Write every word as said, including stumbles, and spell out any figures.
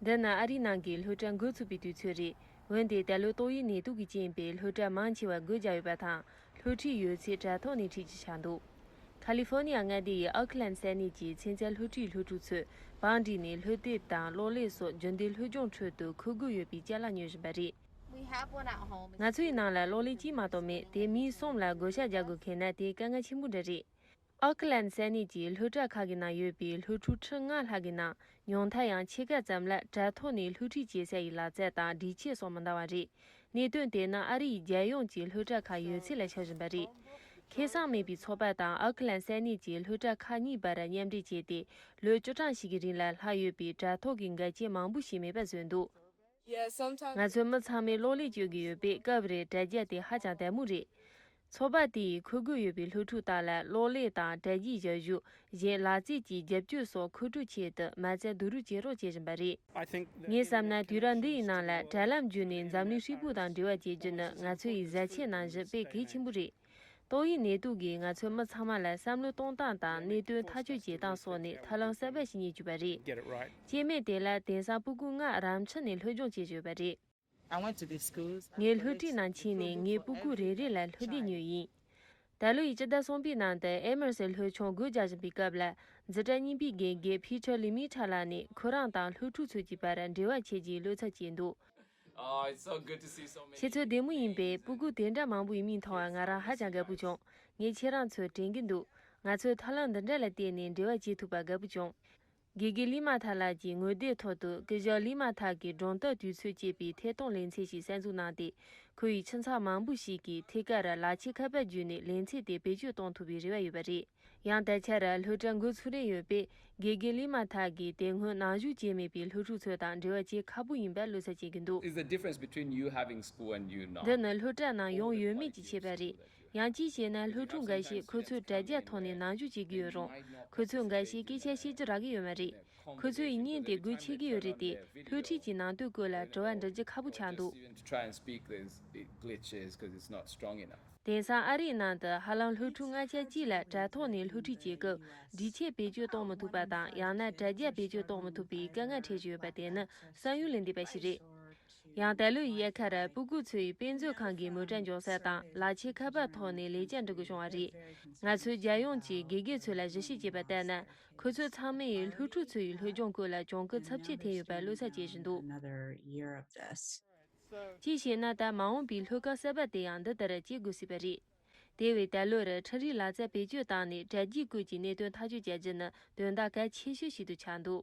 འདི་ནི་ཨ་རིའི་ནང་གི་སློབ་གྲྭ་འགོ་ཚུགས་པའི་དུས་ཚོད་རེད། འོན་ཏེ་ད་ལོ་ཏོག་དབྱིབས་ནད་དུག་གི་རྐྱེན་པས་སློབ་གྲྭ་མང་ཆེ་བ་སྒོ་རྒྱག་ཡོད་པ་དང་། སློབ་ཁྲིད་ཡོད་ཚད་དྲ་ཐོག་ནས་ཁྲིད་རྒྱུ་ཆགས་འདུག་ཁ་ལི་ཧྥོ་ནི་ཡ་མངའ་སྡེ་ཡི་ཨོ་ཁི་ལན་ས་གནས་ཀྱི་ཚན་རྩལ་སློབ་ཁྲིད་སློབ་ཕྲུག་ཚོས་བང་སྒྲིག་ནས་སློབ་དེབ་དང་གློག་ཀླད་སོགས་རྒྱུན་ལྡན་སློབ་སྦྱོང་ཁྲོད་དུ་འཁོར་དགོས་ཡོད་པའི་ཅ་ལག་ཉོ་བཞིན་པ་རེད། ང་ཚོའི་ནང་ལ་གློག་ཀླད་གཅིག་མ་གཏོགས་མེད། དེ་མི་གསུམ་ལ་བགོ་བཤའ་རྒྱག་དགོས་ཁེལ་ན་དེ་དཀའ་ངལ་ཆེན་པོ་འདྲ་རེད། ཨོ་ཁི་ལན་ས་གནས་ཀྱི་སློབ་གྲྭ་ཁག་གི་ནང་ཡོད་པའི་སློབ་ཕྲུག་ཁྲི་ལྔ་ལྷག་གི་ནང་ཉུང་མཐའ་ཡང་ཕྱེད་ཀ་ཙམ་ལ་དྲ་ཐོག་ནས་སློབ་ཁྲིད་བྱེད་ས་ཡི་ལག་རྩལ་དང་སྒྲིག་ཆས་སོགས་མི་འདང་བ་རེད། གནད་དོན་དེ་ནི་ཨ་རི་ཡི་རྒྱལ་ཡོངས་ཀྱི་སློབ་གྲྭ་ཁག་ཡོད་ཚད་ལ་ཆགས་བཞིན་པ་རེད། ཁེ་བཟང་མེད་པའི་ཚོགས་པ་དང་ཨོ་ཁི་ལན་ས་གནས་ཀྱི་སློབ་གྲྭ་ཁག་གཉིས་བར་མཉམ་འབྲེལ་བྱས་ཏེ། ལོ་བཅུ་གྲངས་ཤིག་གི་རིང་ལ་ལྷག་ཡོད་པའི་དྲ་ཐོག་གི་འགལ་རྐྱེན་མང་པོ་ཞིག་མེད་པ་བཟོས་འདུག་ང་ཚོ་མི་ཚང་མས་གློག་ཀླད་སྤྱོད་ཀྱི་ཡོད་པས། སྐབས་རེར་དྲ་རྒྱ་དེ་ཧ་ཅང་དལ་མོ་རེད། ཚོགས་པ་དེ་ཡིས་འཁོར་དགོས་ཡོད་པའི་སློབ་ཕྲུག་དག་ལ་གློག་ཀླད་དང་དྲ་རྒྱའི་ཞབས་ཞུ། གཞན་ལག་རྩལ་གྱི་རྒྱབ་སྐྱོར་སོགས་མཁོ་སྤྲོད་ཆེད་དུ་མ་རྩ་བསྡུ་རུབ་བྱེད་རོགས་བྱེད་བཞིན་པ་རེད། ངས་བསམ་ན་དུས་རབས་འདི་ཡི་ནང་ལ་དྲ་ལམ་བརྒྱུད་ནས་འཛམ་གླིང་ཧྲིལ་པོ་དང་འབྲེལ་བ་བྱེད་རྒྱུ་ནི་ང་ཚོ་ཡི་བཟའ་ཆས་ནང་བཞིན་དཔེ་གལ་ཆེན་པོ་རེད། ཏོག་དབྱིབས་ནད་དུག་གིས་ང་ཚོ་མི་ཚང་མ་ལ་བསམ་བློ་གཏོང་སྟངས་དང་གནད་དོན་ཐག་གཅོད་བྱེད་སྟངས་སོགས་ནས་ཐབས་ལམ་གསར་པ་ཞིག་རྙེད་བཅུག་པ་རེད། སྐྱེ་དམན་དེ་ལ་དེང་སང་སྤུ་གུ་ལྔ་རང་འཁྲིད་ནས་སློབ་སྦྱོང་བྱེད་བཞིན་ཡོད་པ་རེད། ངས་སློབ་ཁྲིད་ནང་ཕྱིན་ནས་ངས་སྤུ་གུ་རེ་རེ་ལ་སློབ་དེབ་ཉོས་ཡིན། ད་ལོ་ཡི་སྤྱི་ཟླ་གསུམ་པའི་ནང་དུ་ཨེ་མར་སི་སློབ་ཆུང་སྒོ་རྒྱག་བཞིན་པའི་སྐབས་ལ། འཛིན་གྲྭ་གཉིས་པའི་དགེ་རྒན་ཕི་ཆར་ལི་མི་ཁྲ་ལགས་ནས་ཁོ་རང་དང་སློབ་ཕྲུག་ཚོ་གཅིག་པར་འབྲེལ་བ་བྱེད་རྒྱུའི་བློ་འཚབ་བྱས་འདུག Oh, it's so good to see so many. ཁྱེད་ཚོ་བདེ་མོ་ཡིན་པས། སྤུ་གུ་དེ་འདྲ་མང་པོ་ཡིན་མིན་མཐོང་བ་ང་རང་ཧ་ཅང་དགའ་པོ་བྱུང་། ངས་ཁྱེད་རང་ཚོ་དྲན་གྱི་འདུག་ང་ཚོས་ཐབས་ལམ་འདི་འདྲ་ལ་བརྟེན་ནས་འབྲེལ་བ་བྱེད་ཐུབ་པ་དགའ་པོ་བྱུང་། དགེ་རྒན་ལི་མ་ཐ་ལགས་ཀྱིས་ངོ་དེབ་ཐོག་ཏུ་སྐུ་ཞབས་ལི་མ་ཐ་གིས་སྒྲུང་དེབ་དུས་ཚོད་ཅེས་པའི་ཐད་གཏོང་ལེ་ཚན་ཞིག་གསར་འཛུགས་གནང་སྟེ། ཁོ་ཡིས་ཁྱིམ་ཚང་མང་པོ་ཞིག་གིས་ཐད་ཀར་ལག་ཆས་ཁ་པར་བརྒྱུད་ནས་ལེ་ཚན་དེ་བེད་སྤྱོད་གཏོང་ཐུབ་པའི་རེ་བ་ཡོད་པ་རེད། ཡང་ད་ཆར་སློབ་གྲྭ་འགོ་ཚུགས་རན་ཡོད་པས། དགེ་རྒན་ལི་མ་ཐ་གིས་དེ་སྔོན་ནང་ཞུགས་བྱས་མེད་པའི་སློབ་ཕྲུག་ཚོ་དང་འབྲེལ་བ་བྱེད་ཁག་པོ་ཡིན་པར་བློ་འཚབ་བྱེད་ཀྱི་འདུག Is the difference between you having school and you not? འདི་ནི་སློབ་གྲྭ་ནང་ཡོང་ཡོད་མེད་ཀྱི་ཁྱད་པར་རེད། ཡང་གཅིག་བྱས་ན། སློབ་ཕྲུག་འགའ་ཤས་ཁོ་ཚོས་དྲ་རྒྱ་ཐོག་ནས་ནང་ཞུགས་བྱེད་ཀྱི་ཡོད་རུང་། ཁོ་ཚོས་འགའ་ཤས་སྐད་ཆ་བཤད་རྒྱུ་རག་གི་ཡོད་མ་རེད། ཁོ་ཚོ་ཡི་བརྙན་དེ་དགོས་ཆེ་གི་ཡོད་རེད་དེ། སློབ་ཁྲིད་ཀྱི་ནང་དོན་སྐོར་ལ་དྲི་བ་འདྲི་རྒྱུ་ཁག་པོ་ཆགས་འདུག Even to try and speak these glitches because it's not strong enough. དེང་སང་ཨ་རིའི་ནང་དུ་ཧ་ལམ་སློབ་ཕྲུག་ལྔ་ཆ་གཅིག་ལ་དྲ་ཐོག་ནས་སློབ་ཁྲིད་བྱེད་སྐབས་སྒྲིག་ཆས་བེད་སྤྱོད་གཏོང་མི་ཐུབ་པ་དང་། ཡང་ན་དྲ་རྒྱ་བེད་སྤྱོད་གཏོང་མི་ཐུབ་པའི་དཀའ་ངལ་འཕྲད་བཞིན་ཡོད་པ་དེ་ནི་བསམ་ཡུལ་ལས་འདས་པ་ཞིག་རེད། ཡང་ད་ལོའི་དབྱར་ཁར་སྤུ་གུ་ཚོས་དཔེ་མཛོད་ཁང་གི་མོ་ཊ་འཇོག་ས་དང་། ལག་ཆས་ཁ་པར་ཐོག་ནས་ལས་བྱ་འབྲི་དགོས་བྱུང་བ་རེད། ང་ཚོས་རྒྱལ་ཡོངས་ཀྱི་དགེ་རྒན་ཚོ་ལ་ཞིབ་བཤེར་བྱས་པ་ལྟར་ན། ཁོ་ཚོ་ཚང་མས་སློབ་ཕྲུག་ཚོའི་སློབ་སྦྱོང་སྐོར་ལ་གྱོང་གུན་ཚབས་ཆེ་ཐེབས་ཡོད་པར་བློ་འཚབ་བྱེད་བཞིན་འདུག Another year of this. གཅིག་བྱས་ན། ད་མ་འོངས་པའི་སློབ་སྐབས་གསར་པ་དེ་ཡང་འདི་ལྟར་བྱེད་དགོས་སྲིད་པ་རེད། དེ་བས་ད་ལོར་འཕྲིན་རིག་ལག་རྩལ་བེད་སྤྱོད་བཏང་ནས་དྲ་རྒྱའི་སྐོར་གྱི་གནད་དོན་ཐག་གཅོད་བྱ་རྒྱུ་ནི་དོན་དག་གལ་ཆེ་ཤོས་ཤིག་ཏུ་ཆགས་འདུག